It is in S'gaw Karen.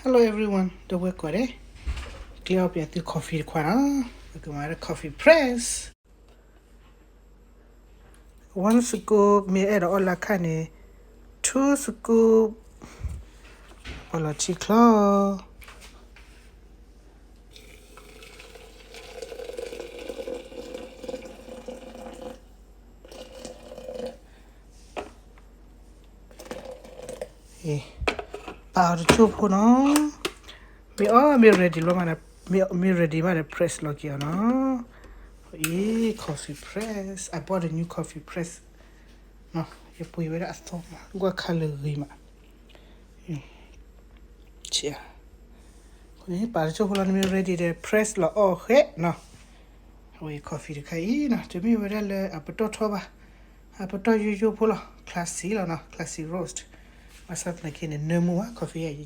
Hello everyone, ဒီပုၢ်ဝဲၢ်ကိးဂၤဒဲး, ကျဲအီၣ်ပယီၤသု coffee တခွါနီၤ, ပကမၤဝဲဒၣ် coffee press, one scoop မ့ၢ်အဲၣ်ဒိးအီၣ်လၢခါန့ၣ်, two scoop, ပှၤလီၤထံချီ ပာ်အီၤတစိၢ်ဖိနီၤ, မ့ၢ်အီၣ်မ့ၢ် ready လီၤမး, မ့ၢ် ready မးဒီး press လီၤက့ၤအီၤနီၤ, အံၤ coffee press, I bought a new coffee press, ယပှ့ၤဝဲဒၣ်အသီမး, ကွၢ် colour ဂ့ၤမး အဃိန့ၣ် ပာ်တစိၢ်ဖိလီၤ, နမ့ၢ် ready ဒီး press လီၤအီၣ်ဃဲနီၤ, အဝဲ coffee တခါအံၤနီၤ, တမ့ၢ်ဝဲဒၣ်လၢအပတီၢ်ထီဘၣ်, အပတီၢ်ယိယိဖိလီၤ, classy လီၤနီၤ, classy roast, ဘၣ်ဆၣ်သနာ်က့န့ၣ် နၢမူဘၣ် coffee အံၤ